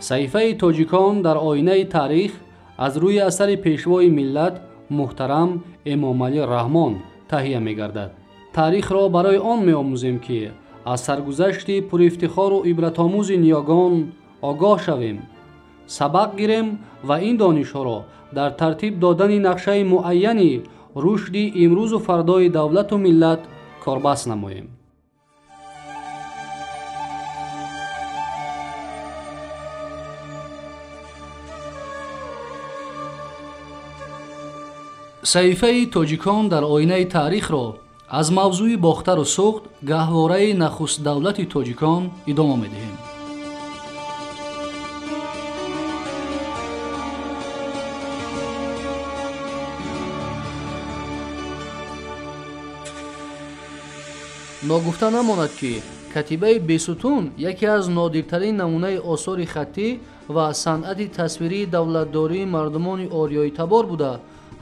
Саҳифаи тоҷикон дар оинаи таърих аз рӯи асари пешвои миллат муҳтарам Эмомалӣ Раҳмон таҳия мегардад. Таърихро барои он меомӯзем, ки аз саргузашти пурифтихору ибратомӯзи ниёгон огоҳ шавем, сабақ гирем ва ин донишҳоро дар тартиб додани нақшаи муайяни рушди имрӯзу фардои давлату миллат корбаст намоем. Саҳифаи тоҷикон дар оинаи таърихро аз мавзӯи Бохтару Суғд, гаҳвораи нахустдавлати тоҷикон идома медиҳем. Ногуфта намонад, ки катибаи Бесутун яке аз нодиртарин намунаи осори хаттӣ ва санъати тасвирии давлатдории мардумони ориёитабор буда,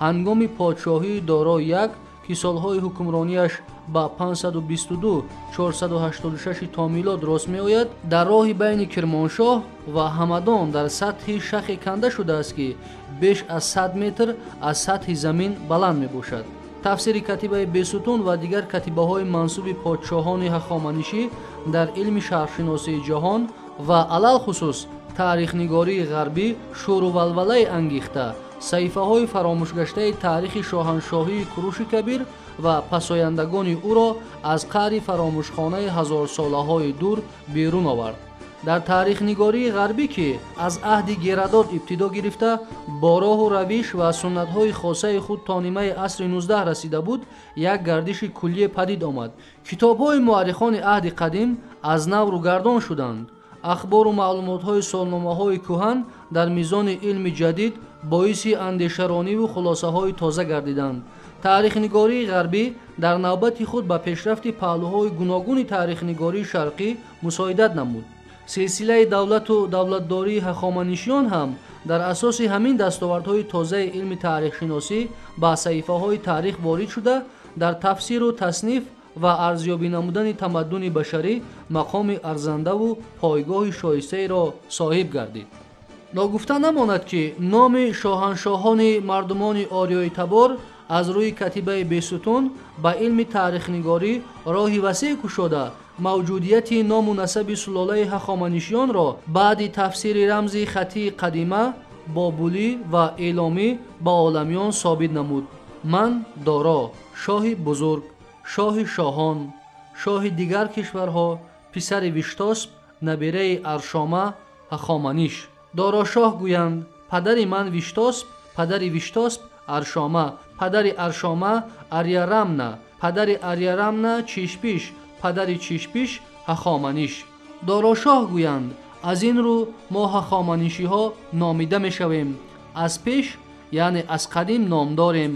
ҳангоми подшоҳии Доро як, ки солҳои ҳукмронияш ба 522-486 то милод рост меояд, дар роҳи байни Кирмоншоҳ ва Ҳамадон дар сатҳи шахе канда шудааст, ки беш аз 100 метр аз сатҳи замин баланд мебошад. Тафсири катибаи Бесутун ва дигар катибаҳои мансуби подшоҳони ҳахоманишӣ дар илми шаҳршиносии ҷаҳон ва алалхусус таърихнигории ғарбӣ шӯру валвалаи ангехта, саҳифаҳои фаромӯшгаштаи таърихи шоҳаншоҳии Куруши Кабир ва пасояндагони ӯро аз қаъри фаромӯшхонаи ҳазорсолаҳои дур берун овард. Дар таърихнигории ғарбӣ, ки аз аҳди Геродот ибтидо гирифта бо роҳу равиш ва суннатҳои хосаи худ то нимаи асри 19 расида буд, як гардиши куллие падид омад. Китобҳои муаррихони аҳди қадим аз нав рӯгардон шуданд. Ахбору маълумотҳои солномаҳои кӯҳан дар мизони илми ҷадид боиси андешарониву хулосаҳои тоза гардиданд. Таърихнигории ғарбӣ дар навбати худ ба пешрафти паҳлӯҳои гуногуни таърихнигории шарқӣ мусоидат намуд. Силсилаи давлату давлатдории ҳахоманишиён ҳам дар асоси ҳамин дастовардҳои тозаи илми таърихшиносӣ ба саҳифаҳои таърих ворид шуда, дар тафсиру тасниф ва арзёбӣ намудани тамаддуни башарӣ мақоми арзандаву пойгоҳи шоистаеро соҳиб гардид. Ногуфта намонад, ки номи шоҳаншоҳони мардумони ориёитабор аз рӯи катибаи Бесутун ба илми таърихнигорӣ роҳи васеъ кушода, мавҷудияти ному насаби сулолаи ҳахоманишиёнро баъди тафсири рамзи хаттии қадима, бобулӣ ва эломӣ ба оламиён собит намуд. Ман Доро, шоҳи бузург, шоҳи шоҳон, шоҳи дигар кишварҳо, писари Виштосп, набираи Аршома, Ҳахоманиш. Дорошоҳ гӯянд: падари ман Виштосп, падари Виштосп Аршома, падари Аршома Арярамна, падари Арярамна Чишпиш, падари Чишпиш Ҳахоманиш. Дорошоҳ гӯянд: аз ин рӯ мо ҳахоманишиҳо номида мешавем. Аз пеш, яъне аз қадим ном дорем.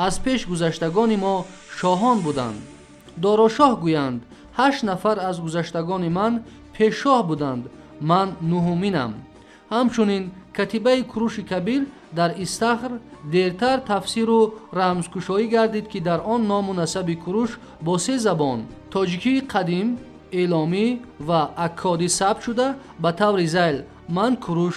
Аз пеш гузаштагони мо шоҳон буданд. Дорошоҳ гӯянд: 8 нафар аз гузаштагони ман пешшоҳ буданд, ман нуҳуминам. Ҳамчунин катибаи Куруши Кабир дар Истахр дертар тафсиру рамзкушоӣ гардид, ки дар он ному насаби Куруш бо се забон тоҷикии қадим, эломӣ ва аккодӣ сабт шуда, ба таври зайл ман Куруш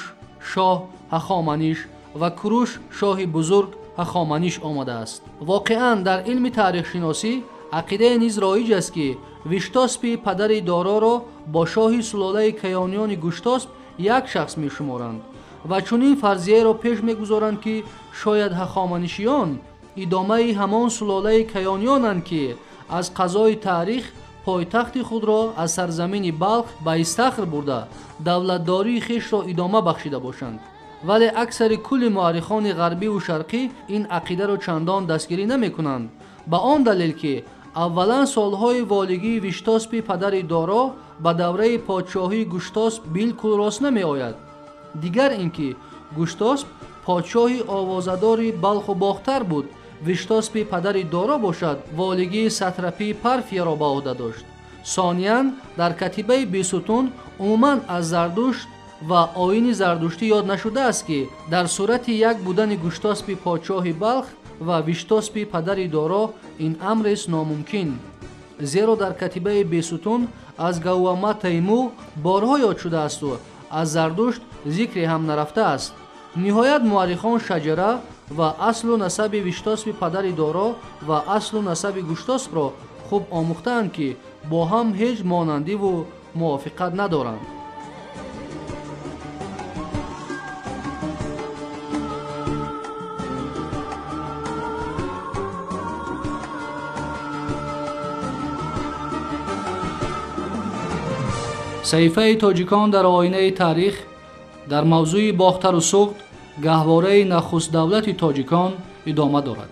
шоҳ Ҳахоманиш ва Куруш шоҳи бузург Ҳахоманиш омадааст. Воқеан дар илми таърихшиносӣ ақидае низ роиҷ аст, ки Виштоспи падари Дороро бо шоҳи сулолаи каёниёни Гуштосп як шахс мешуморанд ва чунин фарзияеро пеш мегузоранд, ки шояд ҳахоманишиён идомаи ҳамон сулолаи каёниёнанд, ки аз қазои таърих пойтахти худро аз сарзамини Балх ба Истахр бурда, давлатдории хешро идома бахшида бошанд. Вале аксари кулли муаррихони ғарбиву шарқӣ ин ақидаро чандон дастгирӣ намекунанд, ба он далел ки аввалан солҳои волигии Виштоспи падари Доро ба давраи подшоҳии Гуштосп билкул рост намеояд. Дигар ин ки Гуштосп подшоҳи овозадори Балху Бохтар буд, Виштоспи падари Доро бошад волигии сатрапии Парфияро ба ӯҳда дошт. Сониян дар катибаи Бесутун умуман аз Зардушт ва оини зардуштӣ ёд нашудааст, ки дар сурати як будани Гуштоспи подшоҳи Балх ва Виштоспи падари Доро ин амрест номумкин. Зеро дар катибаи Бесутун аз Гауаматаи Муғ борҳо ёд шудаасту аз Зардушт зикре ҳам нарафтааст. Ниҳоят муаррихон шаҷара ва аслу насаби Виштоспи падари Доро ва аслу насаби Гуштоспро хуб омӯхтаанд, ки бо ҳам ҳеҷ монандиву мувофиқат надоранд. Саҳифаи тоҷикон дар оинаи таърих дар мавзӯи Бохтару Суғд, гаҳвораи нахустдавлати тоҷикон, идома дорад.